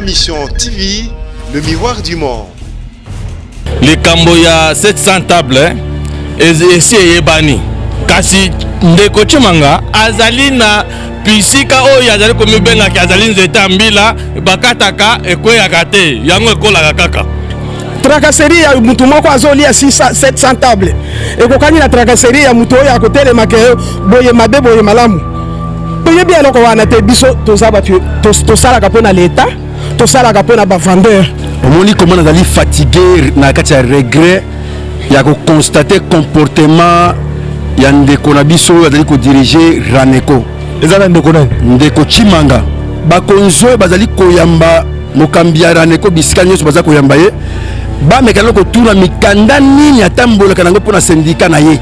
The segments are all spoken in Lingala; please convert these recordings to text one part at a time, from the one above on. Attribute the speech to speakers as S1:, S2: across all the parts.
S1: Ma Mission TV, le miroir du monde.
S2: Likambo ya 700 table esi eyebani, kasi ndeko Tshimanga azali na bisika oyo azali komibengaki azali nzete ya mbila, bakataka ekweyaka te, yango ekolaka kaka.
S3: Tracasserie ya mutu moko azolia 700 table ekokani na tracasserie ya mutu oyo akotelemaka boye mabe boye malamu. Toyebi eloko wana te. Biso toza bato tosalaka mpo na leta, tosalaka mpo na bavendeur.
S4: Omoni comment nazali fatigué na kati ya regret ya koconstater comportement ya ndeko na biso oyo azali kodiriger Raneco.
S5: Eza na ndeko nani?
S4: Ndeko Tshimanga. Bakonzi oyo bazali koyamba mokambi ya Raneco bisika nyonso baza koyamba ye, bamekana kotuna mikanda nini atambolaka nango mpo na syndicat na ye.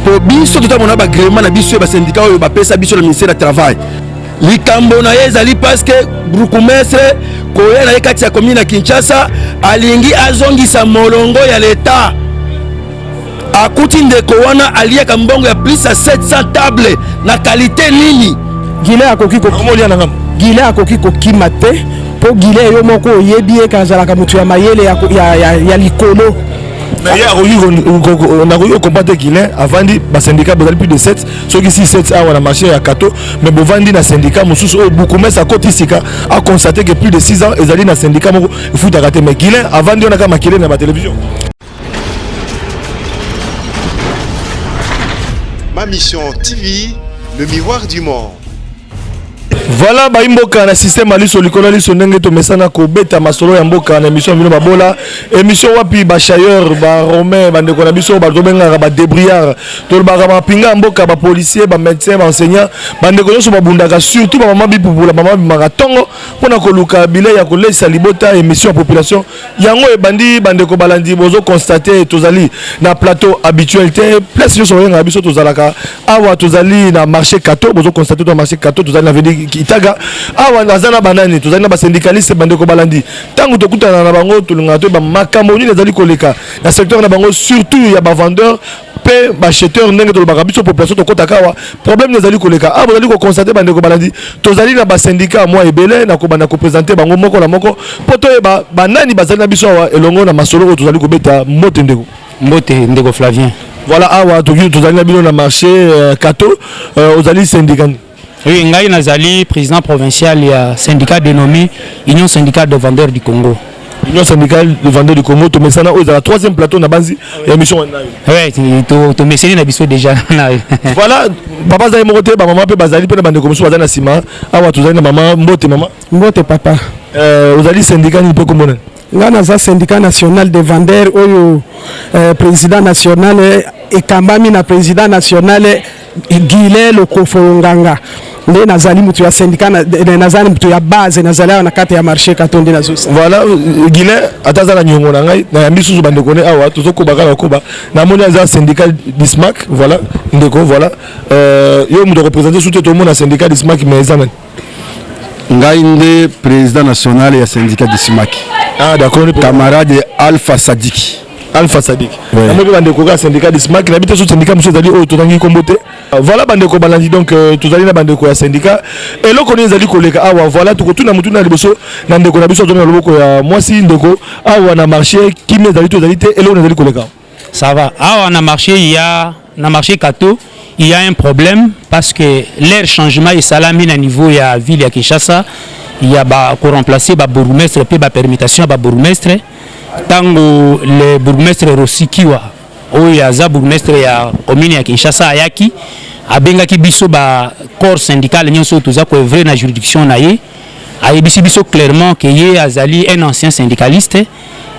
S4: Po biso totamona baagrément na biso ya basyndicat oyo bapesa biso na ministère ya travail. Likambo na ye ezali parce que bourgmestre koya na ye kati ya commune ya Kinshasa alingi azongisa molongo ya l'État. Akuti ndeko wana aliaka mbongo ya plus ya 700 table na qualité nini?
S3: Guilin akoki ko Guilin akoki kokima te, mpo Guilin yo moko oyebi ye azalaka moto ya mayele ya likolo.
S5: Mais ye akoki, nakoki kocomprendre te. Guilin avandi basyndicat bozali plus de 7, soki 6 7 awa na marché ya Kato, mais bovandi na syndicat mosusu oyo bourgmestre akoti sika, aconstater que plus de 6 ans ezali na syndicat moko efutaka te, mais Guilin avandi wana kaka makelele na batelevizio.
S1: Ma Mission TV, le miroir du monde.
S5: Voilà, bayimboka na système ya liso likolo ya liso, ndenge tomesana kobeta masolo ya mboka na émission ya bino babola, émission wapi bachayeur, baromain, bandeko na biso bato tobengaka badébrouillard, tolobaka bapinga ya mboka, bapolicier, bamédecin, baenseignant, bandeko nyonso babundaka, surtout bamama bipupula, bamama bimaka ntongo mpona koluka bilei ya kolesa libota. Émission ya population yango ebandi. Bandeko balandi, bozoconstater tozali na plateau habituel te. Place nyonso bayengaka biso tozalaka awa, tozali na marché Kato. Bozoconstater to marché Kato, tozali na avenue Itaga. Awa naza na banani? Tozali na basyndicaliste. Bandeko balandi, ntango tokutana na bango, tolingaka toyeba makambo nini ezali koleka na secteur na bango, surtout ya bavendeur mpe baacheteur. Ndenge tolobaka, biso population tokɔtaka awa, problème nini ezali koleka awa? Bozali koconstater, bandeko balandi, tozali na basyndicat mwa ebele. Na kobanda koprésenter bango moko na moko mpo toyeba banani bazali na biso awa elongo na masolo oyo tozali kobeta. Mbote, ndeko.
S6: Mbote, ndeko Flavien.
S5: Voilà, awa tozali na bino na marché Kato. Ozali syndicat nini?
S6: Oui, ngai nazali président provincial ya syndicat dénommé Union syndicale de vendeurs du Congo.
S5: Union syndicale de vendeurs du Congo, tomesana. Oyo ezala troisième plateau na banzi ya émission wana.
S6: Ouais, tomeseni na biso déjà.
S5: Voilà, papa azali moko te, bamama mpe bazali, mpe na bandeko mosusu bazali na nsima. Awa tozali na mama. Mbote, mama.
S3: Mbote, papa.
S5: Ozali syndicat nini mpe kombo nani?
S3: Ngai naza syndicat national de vendeurs oyo président national ekambami na président national Guilin Lokofo Nganga. Nde nazali moto ya syndicat, nazali moto ya base, nazali awa na kati ya marché Kato nde nazosala.
S5: Voilà, Guilin ata aza na niongo na ngai, nayambi susu bandeko ne awa. Tozokoba kaka koba. Namoni aza syndicat Dismac. Voilà, ndeko, voilà. Yo moto akoprésenter su te, tomona syndicat Dismac, mais eza nani?
S4: Ngai nde président national ya syndicat Dismac.
S5: Ah, d'accord.
S4: Camarade Alpha Sadiki.
S5: Alpha Sadik.
S4: Ouais.
S5: Namoni mpe bandeko kaka syndicat Dismac. Nayebi te so syndicat mosusu ezali oyo totangi nkombo te. Voilà, bandeko balandi, donc tozali na bandeko ya syndicat. Eloko nini ezali koleka awa? Voilà, tokotuna motuna liboso na ndeko na biso azali na loboko ya mwasi. Ndeko, awa na marché kimi ezali to ezali te? Eloko nini ezali koleka?
S6: Ça va. Awa na marché, il y a na marché Kato, il y a un problème parce que leur changement esalami na niveau ya ville ya Kinshasa, il y a ba ko remplacer ba bourgmestre pe ba permutation ba bourgmestre. Tango le bourgmestre Rossi Kiwa oyo aza bourgmestre ya commune ya Kinshasa ayaki, abengaki biso ba corps syndical nyonso oyo toza koœuvrer na juridiction na ye, ayebisi biso clairement que ye azali un ancien syndicaliste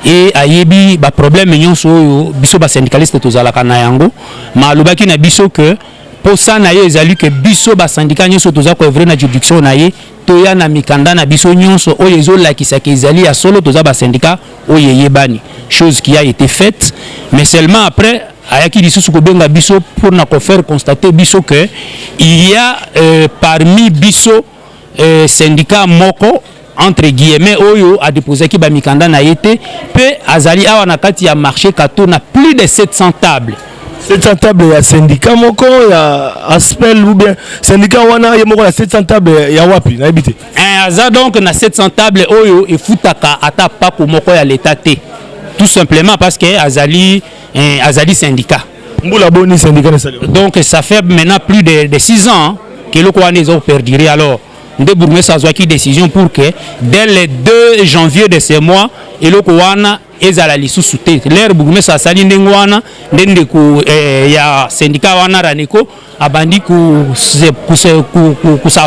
S6: et ayebi baproblème nyonso oyo biso basyndicaliste tozalaka na yango. Ma alobaki na biso que posa na ye ezali ke biso basyndicat nyonso toza koœuvrer na juridiction na ye toya na mikanda na biso nyonso oyo ezolakisaka ezali ya solo toza basyndicat oyo eyebani, chose qui a été faite. Mais seulement après, ayaki lisusu kobenga biso mpona kofaire constater biso que il y a parmi biso syndicat moko entre guillemets oyo adéposaki bamikanda na ye te, mpe azali awa na kati ya marché Kato na plus de 700 tables.
S5: 700 table ya syndicat moko ya aspel ou bien syndicat wana ye moko na 700 table ya wapi? Nayebi te.
S6: Mais aza donc na 700 table oyo efutaka ata pako moko ya leta te, tout simplement parce que azali azali syndicat.
S5: Mbula boni syndicat na esali?
S6: Donc ça fait maintenant plus de 6 ans que eloko wana eza koperdurer. Alors nde bourgmestre azwaki décision pour que dès le 2 janvier de ce mois, eloko wana ezala lisusu te. L'heure bourgmestre asali ndenge wana, nde ndeko ya syndicat wana Raneko abandi kos'en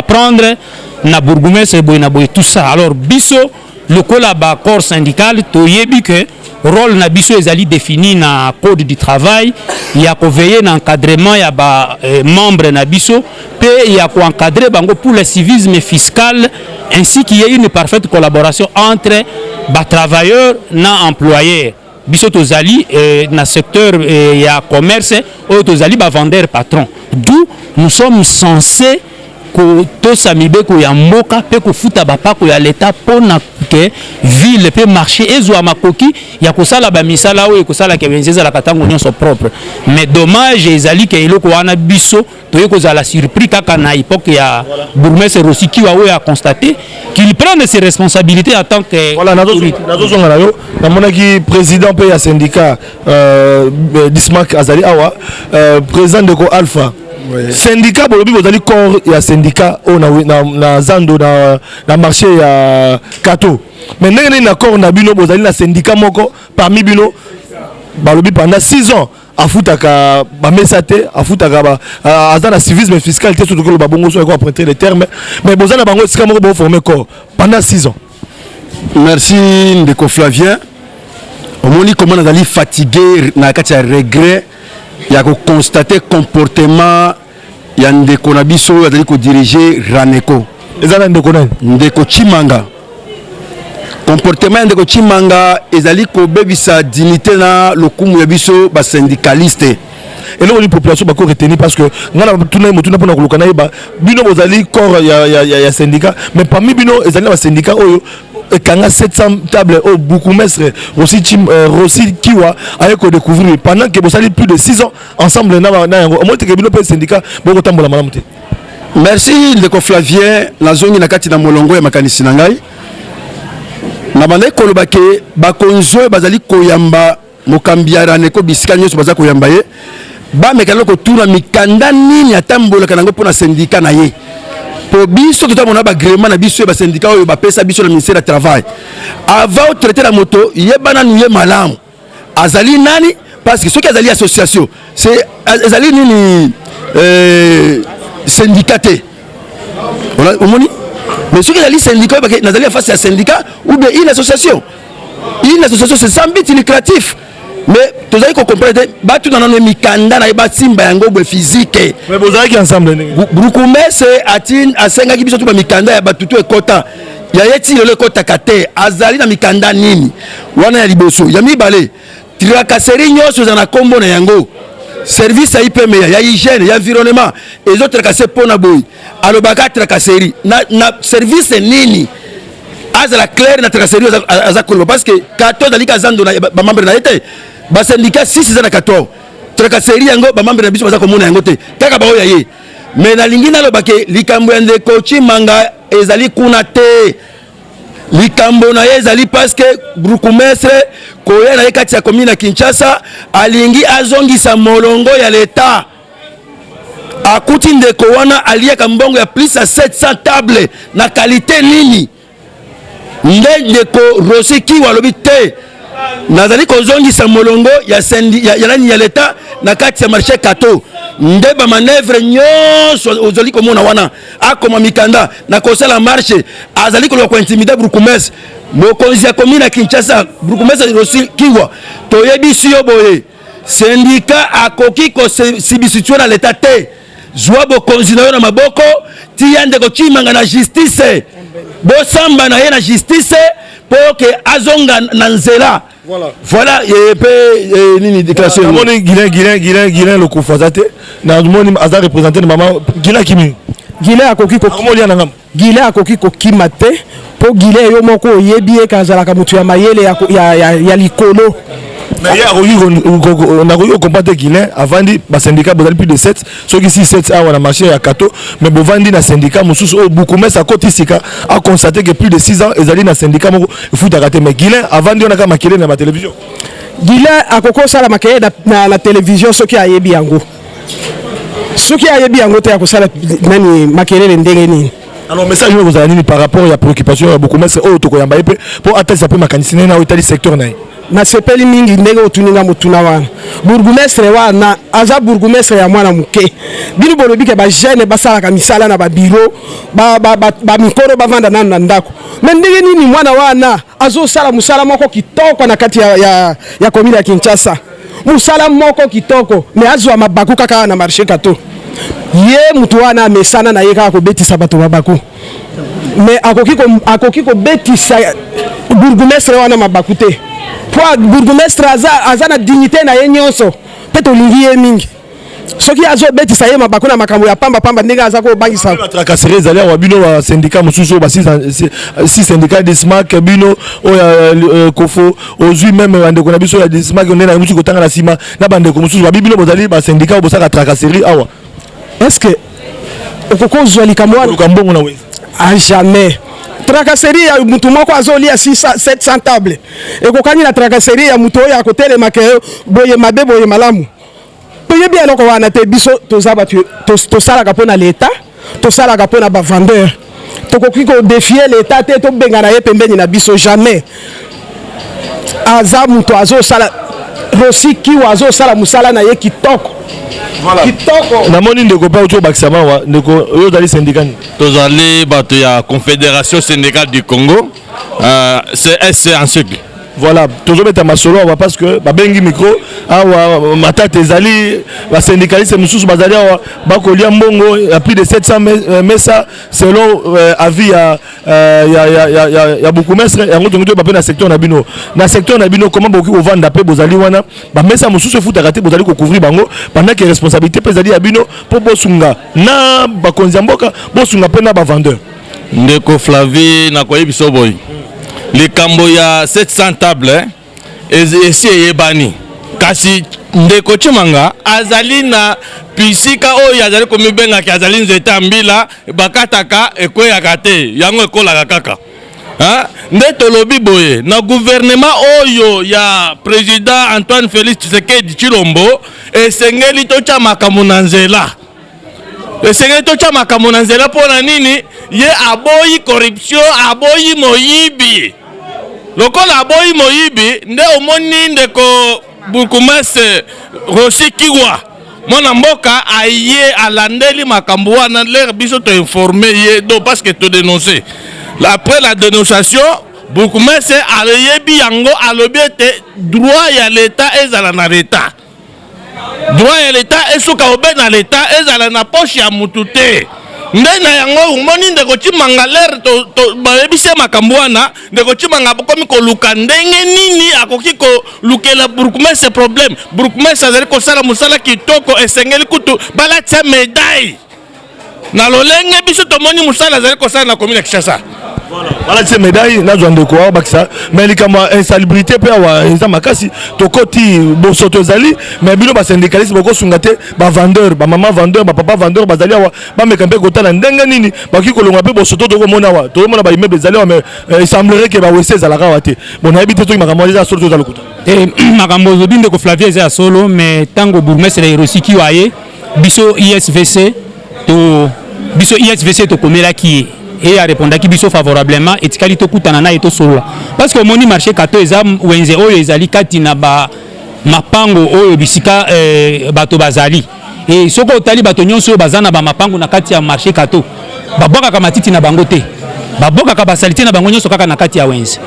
S6: prendre na bourgmestre boye na boye, tout ça. Alors biso lokola bacorps syndical, toyebi ke rôle na biso ezali défini na Code du travail, ya koveiller na encadrement ya bamembre na biso mpe ya koencadrer bango pour le civisme fiscal, ainsi qu'il y ait une parfaite collaboration entre batravailleur na employeur. Biso tozali na secteur ya commerce oyo tozali bavendeur patron, d'où nous sommes censés kotosa mibeko ya mboka mpe kofuta bapako ya leta, mpona ke ville mpe marché ezwa makoki ya kosala bamisala oyo ekosalaka wenze ezalaka ntango nyonso propre. Mais dommage ezali ke eloko wana, biso toye kozala surpris kaka na époque ya bourgmestre Rossy Kiwa, oyo a constaté qu'il prenne ses responsabilités en tant que
S5: Voilà, nazozonga na yo. Namonaki président mpe ya syndicat Dismak azali awa. Président ndeko Alpha, syndicat bolobi bozali corps ya syndicat oyo na zando na marché ya Kato, mais ndenge nini na corps na bino bozali na syndicat moko parmi bino balobi pendant 6 ans afutaka bamesa te, afutaka, aza na civisme fiscal te, surtout koloba bongo so eko emprunter les termes, mais boza na bango esika moko boformer corps pendant 6 ans?
S4: Merci, ndeko Flavien. Omoni comment nazali fatigué na kati ya regret ya koconstater comportement ya ndeko na biso oyo azali kodiriger Raneko.
S5: Eza na ndeko nani?
S4: Ndeko Chimanga. Comportement ya ndeko Chimanga ezali kobebisa dignité na lokumu ya biso basyndicaliste.
S5: Eloko nini population bako retenir? Parce que nga na tuna ye motuna mpona koluka nayeba. Bino bozali corps ya syndicat, mais parmi bino ezali na basyndicat oyo ekanga 700 table oyo bourgmestre Rossy Kiwa aye kodécouvrir pendant que bosali plus de 6 ans ensemble na yango. Omoni teke bino mpe syndicat bokotambola malamu te.
S4: Merci, ndeko Flavien. Nazongi na kati na molongo ya makanisi na ngai. Na bandaki koloba ke bakonzi oyo bazali koyamba mokambi ya Raneko bisika nyonso baza koyamba ye, bamekana kotuna mikanda nini atambolaka nango mpo na syndicat na ye, po biso totamona baagrément na biso ya basyndicat oyo bapesa biso na ministère ya Travail. Avant otraiter na moto, yeba nanu ye malamu azali nani, parce que soki azali association, c'est ezali nini, syndicat te. Omoni? Mais soki ezali syndicat, oyebake nazali ya face ya syndicat ou bien une association. Une association, c'est sans but lucratif. Mais tozali kocomprendre te. Batuna nano mikanda na ye, basimba yango boye physique.
S5: Mais bozalaki ensemble ndenge?
S4: Bourgmestre ati asengaki biso tu bamikanda ya bato tu ekota ya ye, ti lelo ekotaka te. Azali na mikanda nini wana? Ya liboso. Ya mibale, tracasserie nyonso eza na nkombo na yango. Service ya IPMA, ya hygiène, ya environnement ezotracasser mpo na boye. Alobaka tracasserie na service nini? Azala clair na tracasserie aza koloba, parce que 14 azali kazando na bamembre na ye te. Basyndicat 6 eza na 14. Tracasserie yango, bamembre na biso baza komona yango te, kaka baoyo ya ye. Mais nalingi naloba ke likambo ya ndeko Chimanga ezali kuna te. Likambo na ye ezali parce que bourgmestre koya na ye kati ya commune ya Kinshasa, alingi azongisa molongo ya leta. Akuti ndeko wana aliaka mbongo ya plus ya 700 table na qualité nini? Nde ndeko Rossy Kiwa alobi te, nazali kozongisa molongo ya nani, ya leta na kati ya marché Kato. Nde bamanœuvre nyonso ozali komona wana, akoma mikanda na kosala marche, azali koloba kointimider bourgmestre, mokonzi ya commune ya Kinshasa. Bourgmestre Rossy Kiwa, toyebisi yo boye: syndicat akoki kosubstituer na leta te. Zwa bokonzi na yo na maboko, tia ndeko Chimanga na justice, bosamba na ye na justice mpo ke azonga na nzela. Voilà, mpe nini, déclaration.
S5: Namoni Guilin Lokufu aza te. Namoni aza représenté na mama Guilin Kimi.
S3: Guilin akoki
S5: akomolia na ngambo.
S3: Guilin akoki kokima te, mpo Guilin, yo moko oyebi ye, azalaka moto ya mayele ya likolo.
S5: Mais ye akoki, nakoki kocomprendre te. Guilin avandi, basyndicat bozali plus de 7, soki 6, 7 awa na marché ya Kato, mais bovandi na syndicat mosusu oyo bourgmestre akoti sika, aconstate que plus de 6 ans ezali na syndicat moko efutaka te. Mais Guilin avandi wana kaka makelele na batélévision.
S3: Guilin akoki kosala makelele na télévision soki ayebi yango. Soki ayebi yango te, akosala nani makelele ndenge nini?
S5: Alors, message oyo kozala nini par rapport ya préoccupation ya bourgmestre oyo tokoyamba ye mpe mpo atalisa mpe makanisi nene oyo etali secteur na ye?
S3: Nasepeli mingi ndenge otuni nga motuna wana. Bourgmestre wana aza bourgmestre ya mwana moke. Bino bolobi ke bajeune basalaka misala na babiro, bamikolo bavanda nano na ndako. Me ndenge nini mwana wana azosala mosala moko kitoko na kati ya commune ya Kinshasa, mosala moko kitoko, me azwa mabaku kaka na marché Kato? Ye mutu wana amesana na ye kaka kobetisa bato mabaku, me akoki kobetisa bourgmestre wana mabaku te, po bourgmestre aza na dignité na ye nyonso mpe tolingi ye mingi. Soki azobetisa ye mabaku na makambo ya pambapamba, ndenge aza kobangisa.
S5: Tracasserie ezali awa. Bino basyndicat mosusu oyo basi syndicat Dismak, bino oyo kofo ozwi, même bandeko na biso ya Dismak nde na mosusu kotanga na nsima na bandeko mosusu babi, bino bozali basyndicat oyo bosaka tracasserie awa.
S3: Est ce que okoki ozwa likambo wana?
S5: Luka mbongo na wenze.
S3: A jamais. Tracasserie ya mutu moko azolia 700 table ekokani na tracasserie ya mutu oyo akotelemaka boye mabe, boye malamu? Toyebi eloko wana te. Biso toza bato tosalaka mpo na leta, tosalaka mpo na bavendeur. Tokoki kodéfier leta te, tobengana ye pembeni na biso, jamais. Aza moto azosala, Rossy Kiwa azosala mosala na ye kitoko kitoko.
S5: Namoni ndeko mpe auti obakisa mawa. Ndeko, oyo ozali syndicat nini?
S2: Tozali bato ya Confédération syndicale du Congo, CSC en sigle.
S5: Voilà, tozobeta masolo awa parce que babengi micro awa. Matata ezali, basyndicaliste mosusu bazali awa, bakolia mbongo ya plus de 700 mesa selon avis ya bourgmestre. Yango tongi toyeba mpe na secteur na bino, comment bokoki kovanda mpe bozali wana, bamesa mosusu efutaka te, bozali kocouvrir bango, pendant que responsabilité mpe ezali ya bino mpo bosunga na bakonzi ya mboka, bosunga mpe na bavendeur.
S2: Ndeko Flavi, nakoyebi biso boye: likambo ya 700 table esi eyebani, kasi ndeko Tshimanga azali na bisika oyo azali komibengaka azali nzete ya mbila, bakataka ekweyaka te, yango ekolaka kaka. Nde tolobi boye: na gouvernement oyo ya président Antoine Félix Tshisekedi Tshilombo, esengeli totya makambo na nzela, esengeli totya makambo na nzela. Mpo na nini? Ye aboyi corruption, aboyi moyibi. Lokola aboyi moyibi, nde omoni ndeko bourgmestre Rossy Kiwa, mwana mboka, aye alandeli makambo wana. Lere biso toinforme ye, donc parce que todénonce, après la dénonciation, bourgmestre ayebi yango, alobi ete droit ya leta ezala na leta, droit ya leta esuka obe na leta, ezala na poche ya mutu te. Nde na yango omoni ndeko Tshimanga, lere bayebisi ye makambo wana, ndeko Tshimanga akomi koluka ndenge nini akoki kolukela bourgmestre problème. Bourgmestre azali kosala mosala kitoko, esengeli kutu balatisa médaille na lolenge biso tomoni mosala azali kosala na commune ya Kinshasa.
S5: Balatisa médaille. Nazwa ndeko awa bakisa. Mais likambo ya insalubrité mpe awa eza makasi. Tokoti, bosoto ezali. Mais bino basyndicaliste bokosunga te bavendeur, bamama vendeur, bapapa vendeur bazali awa, bameka mpe kotala ndenge nini bakoki kolonga mpe bosoto tokomona awa? Tokomona baimmeuble ezali awa, mais il semblerait ke baWC ezalaka awa te. Bon, nayebi te soki makambo wana eza solo to eza lokuta.
S6: Te, makambo olobi, ndeko Flavien, eza ya solo. Mais ntango bourgmestre Rossy Kiwa ye, biso ISVC to biso ISVC tokomelaki ye e arépondaki biso favorablement. Etikali tokutana na ye, tosolola, parce que omoni, marché Kato eza wenze oyo ezali kati na ba mapango oyo bisika bato bazali. E soki otali bato nyonso oyo baza na bamapango na kati ya marché Kato, babwakaka matiti na bango te, babwakaka basaleté na bango nyonso kaka na kati ya wenze.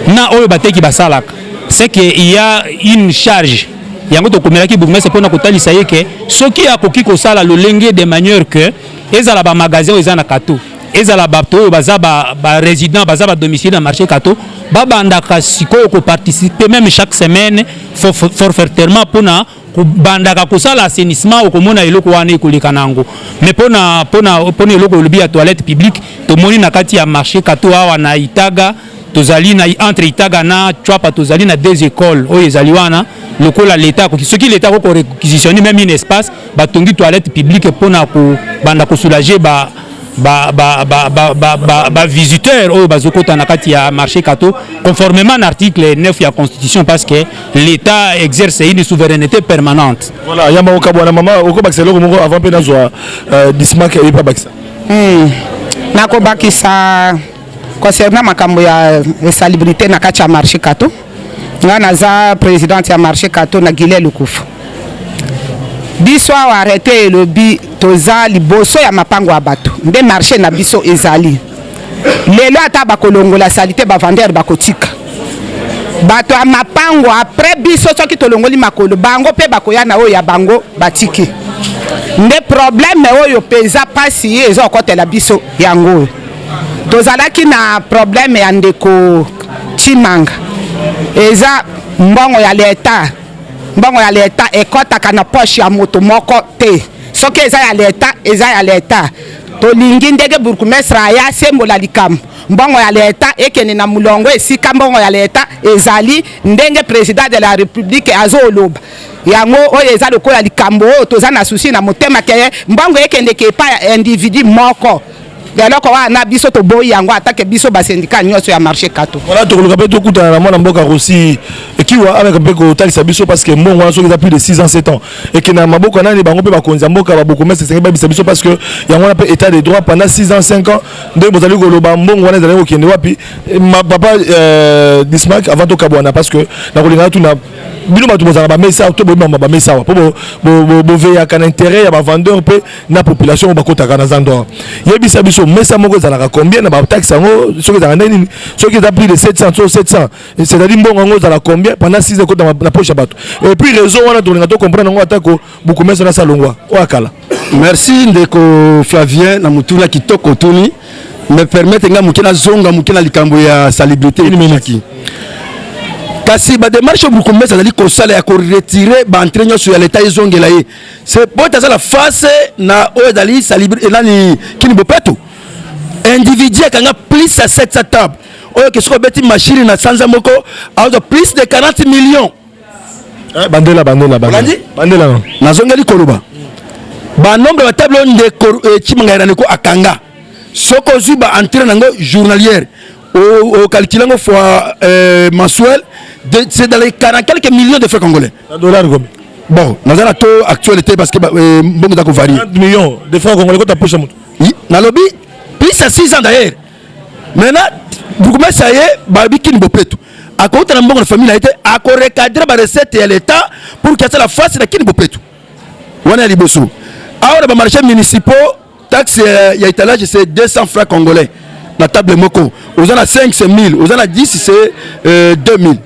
S6: Na oyo bateki basalaka, c'est que il y a une charge. Yango tokomelaki bourgmestre mpona kotalisa ye ke soki akoki kosala lolenge de manière que ezala bamagasin oyo eza na Kato, ezala bato oyo baza barésident, baza badomicile na marché Kato, babandaka sikoyo koparticiper même chaque semaine forfaitairement mpona kobandaka kosala assainissement, okomona eloko wana ekoleka na yango. Mais mpona eloko olobi ya toilette publique, tomoni na kati ya marché Kato awa na Itaga. Tozali na entre Itaga na Tshuapa, tozali na deux écoles oyo ezali wana. Lokola l'État akoki, soki l'État akoki koréquisitionner même une espace, batongi toilette publique mpona kobanda kosoulager ba visiteur oyo bazokota na kati ya marché Kato, conformément à l'article 9 ya Constitution, parce que l'État exerce une souveraineté permanente.
S5: Voilà, yamba okabwana, mama, okobakisa eloko moko avant mpe nazwa Dismak eyebi abakisa.
S7: Nakobakisa concernant makambo ya insalubrité na kati ya marché Kato. Nga naza présidente ya marché Kato na Gile Lukufu. Biso awa, arrêté elobi toza liboso ya mapango ya bato nde marché na biso ezali. Lelo ata bakolongola saleté, bavendeur bakotika bato ya mapango. Après biso, soki tolongoli makolo, bango mpe bakoya na oyo ya bango batiki. Nde problème oyo mpenza mpasi eza kokotela biso yango oyo. Tozalaki na problème ya ndeko Tshimanga, eza mbongo ya leta. Mbongo ya leta ekɔtaka na poche ya moto moko te. Soki eza ya leta, eza ya leta. Tolingi ndenge bourgmestre aya asembola likambo, mbongo ya leta ekende na molongo esika mbongo ya leta ezali, ndenge président de la République azoloba yango. Oyo eza lokola likambo oyo toza na souci na motema ke mbongo ekendeke epai ya individu moko. Eloko wana biso toboyi yango, atake biso basyndicat nyonso ya marché Kato.
S5: Voilà, tokoluka mpe tokutana na mwana mboka Rosi Ekiwa, ameka mpe kotalisa biso, parce que mbongo wana, soki eza plus de 6 ans, 7 ans, ekende na maboko ya nani? Bango mpe bakonzi ya mboka, babourgmestre, esengi bayebisa biso, parce que yango wana mpe état de droit. Pendant 6 ans, 5 ans, nde bozali koloba, mbongo wana ezali kokende wapi? Ma papa Dismak, avant tokabwana, parce que nakolingaka tuna bino bato bozala bamesa to boyebama bamesa awa mpo boveyaka na intérêt ya bavendeur mpe na population oyo bakotaka na zando awa. Yebisa biso, mesa moko ezalaka combien na bataxe yango? Soki ezalaka ndenge nini? Soki eza plus de 700 to 700, c'est-à-dire mbongo yango ezala combien pendant 6 ekota na poche ya bato? Et puis réseau wana, tolinga tocomprendre yango, atako bourgmestre na salongwa oyo akala.
S4: Merci, ndeko Flavien, na motuna kitoko otuni. Me permettre nga moke nazonga moke na likambo ya salubrité. Kasi badémarche oyo bourgmestre azali kosala ya koretirer baentrée nyonso ya leta ezongela ye, c'est po ete azala face na oyo ezali nani, Kin Bopeto. Individu akanga plus ya 700 table oyo ke soki obeti machine na sanza moko, azwa plus de 40 millions.
S5: Bandela, bandela.
S4: Olandi?
S5: Bandela.
S4: Nazongeli koloba, banombre batable oyo ndeko Tshimanga Raneko akanga, soki ozwi baentrée nango journalière, ocalcule yango fois mensuel, c'est dans les 40 quelques millions de francs congolais.
S5: Na dollar combien?
S4: Bon, naza na taux actuel te, parce que mbongo eza kovarie.
S5: 40 millions de francs congolais kota poche ya moto?
S4: Nalobi plus ya 6 ans d'ailleurs. Maintenant bourgmestre aye, balobi Kin Bopeto, akouta na mbongo na famille na ye te, akorecadre barecette ya l'État pour que asala face na Kin Bopeto wana. Ya liboso, awa na bamarché municipaux, taxe ya étalage, c'est 200 francs congolais na table moko. Oza na 5, c'est 1000, oza na 10, c'est 2000.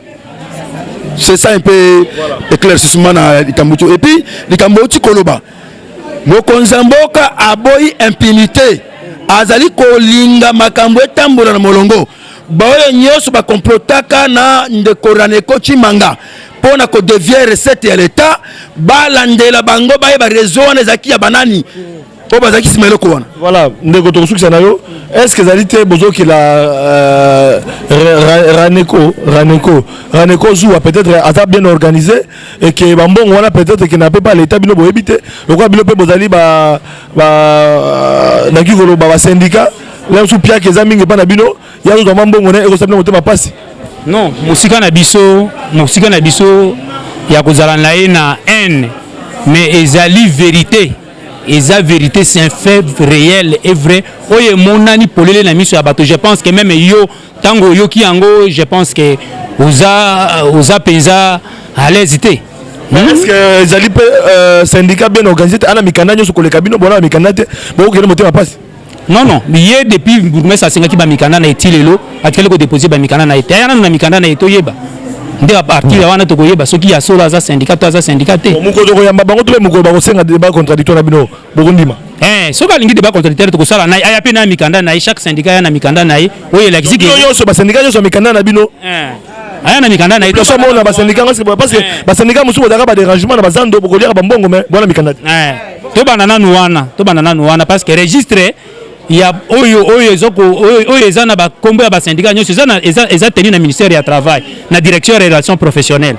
S4: C'est ça un peu éclaircissement na likambo. Et puis likambo oti koloba, mokonzi ya mboka aboyi impunité, azali kolinga makambo etambola na molongo. Baoyo nyonso bakomplotaka na ndeko Raneko Tshimanga mpo na kodévier recette ya l'État, balandela bango, bayeba réseau wana ezalaki ya banani oyo bazalaki nsima eloko wana.
S5: Voilà, ndeko, tokosukisa na yo. Est ce que ezali te bozokela Raneko zuwa? Peut-être aza bien organisé et que bambongo wana peut-être ke na mpe pa l'État, bino boyebi te. Lokola bino mpe bozali ba naki koloba basyndicat la mosusu, piake eza mingi epa na bino, ya kozwa mwa mbongo na ekosala bino motema mpasi.
S6: Non, mosika na biso, mosika na biso ya kozala na ye na haine, mais ezali vérité, eza vérité, c'est un fait réel et vrai oyo emonani polele na miso ya bato. Je pense que même yo, ntango oyoki yango, je pense que oza mpenza à l'aise te.
S5: Est-ce que ezali mpe syndicat bien organisé te, ana mikanda nyonso koleka bino? Bona mikanda te, bokokende motema mpasi.
S6: Non, ye depuis bourgmestre asengaki bamikanda na ye, ti lelo atikali kodépose bamikanda na ye te. Aya nanu na mikanda na ye, toyeba nde à partir ya wana tokoyeba soki ya solo aza syndicat to aza syndicat te.
S5: Mokolo tokoyamba bango to mpe mokolo bakosenga débat contradictoire na bino, bokondima?
S6: Soki alingi débat contradictoire, tokosala na ye. Aya mpe na mikanda na ye. Chaque syndicat aya na mikanda na ye oyo elakisi.
S5: Bino nyonso, basyndicat nyonso ya mikanda na bino.
S6: Aya na mikanda na ye.
S5: Population mona basyndicat ngo, parce que basyndicat mosusu bozalaka badérangement na bazando, bokoliaka bambongo, mais bona mikanda te.
S6: Tobanda nanu wana, tobanda nanu wana, parce que registre ya oyo oyo ezo oyo, oyo eza na bakombo ya basyndicat nyonso eza, eza, eza tenu na ministère ya travail na direction ya relation professionnelle.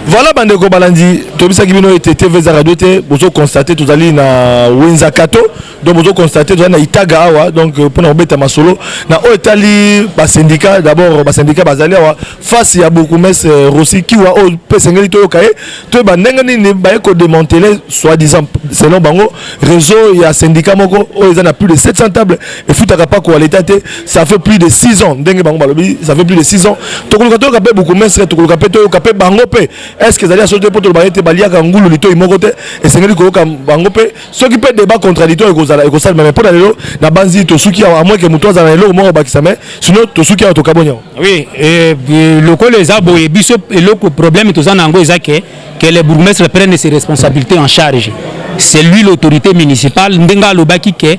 S5: Voilà bandeko balandi, toyebisaki bino ete TV eza radio te. Bozo constate tozali na Wenza Kato, donc bozo constate tozali na Itaga awa, donc mpona kobeta masolo na oyo etali basyndicat. D'abord basyndicat bazali awa face ya bourgmestre Rossi Kiwa, oyo mpe esengeli toyoka ye, toyeba ndenge nini baye kodémanteler soi-disant selon bango réseau ya syndicat moko oyo eza na plus de 700 tables, efutaka mpako ya leta te. Ça fait plus de 6 ans, ndenge bango balobi, ça fait plus de 6 ans. Tokoluka toyoka mpe bourgmestre, tokoluka mpe toyoka mpe bango mpe, est ce que ezali ya solo te? Mpo toloba ete baliaka ngulu litoi moko te, esengeli koyoka bango mpe. Soki mpe débat contradictoire ekozala, ekosalema. Mais mpo na lelo na banzi tosuki awa, à moins que moto azala na eloko moko obakisa, mais sinon tosuki awa, tokaboni awa.
S6: Oui, lokola eza boye, biso eloko problème toza na yango eza ke le bourgmestre prenne ses responsabilités en charge. C'est lui l'autorité municipale. Ndenge alobaki ke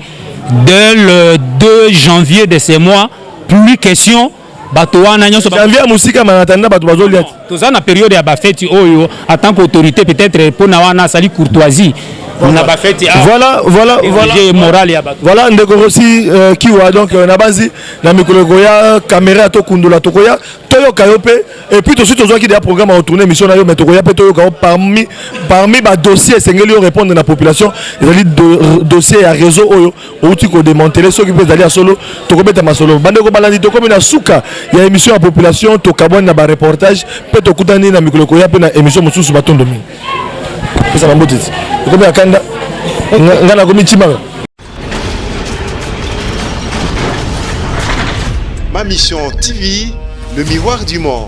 S6: dès le 2 janvier de ce mois, plus question bato wana nyonso.
S5: Janvier ya mosika, manatanda bato bazolia te.
S6: Toza na période ya bafeti oyo, en tant qu'autorité, peut-être mpona wana asali courtoisie na bafeti.
S5: Voilà.
S6: Morale ya bato.
S5: Voilà ndeko Rosi Kiwa, donc na banzi na mikolo ekoya, caméra tokundola, tokoya toyoka yo mpe. Et puis tosi tozwaki deya programme ya kotourner émission na yo, mais tokoya mpe toyoka yo. Parmi badossier esengeli yo répondre na population, ezali dossier ya réseau oyo outi kodémanteler. Soki mpe ezali ya solo, tokobeta masolo. Bandeko balandi, tokomi na suka ya émission ya population. Tokabwani na bareportage mpe tokutani na mikolo ekoya mpe na émission mosusu. Batondo mingi, pesa bambote ti ekomi ya kanda. Nga nakomi Tshimanga.
S1: Ma Mission TV, le miroir du monde.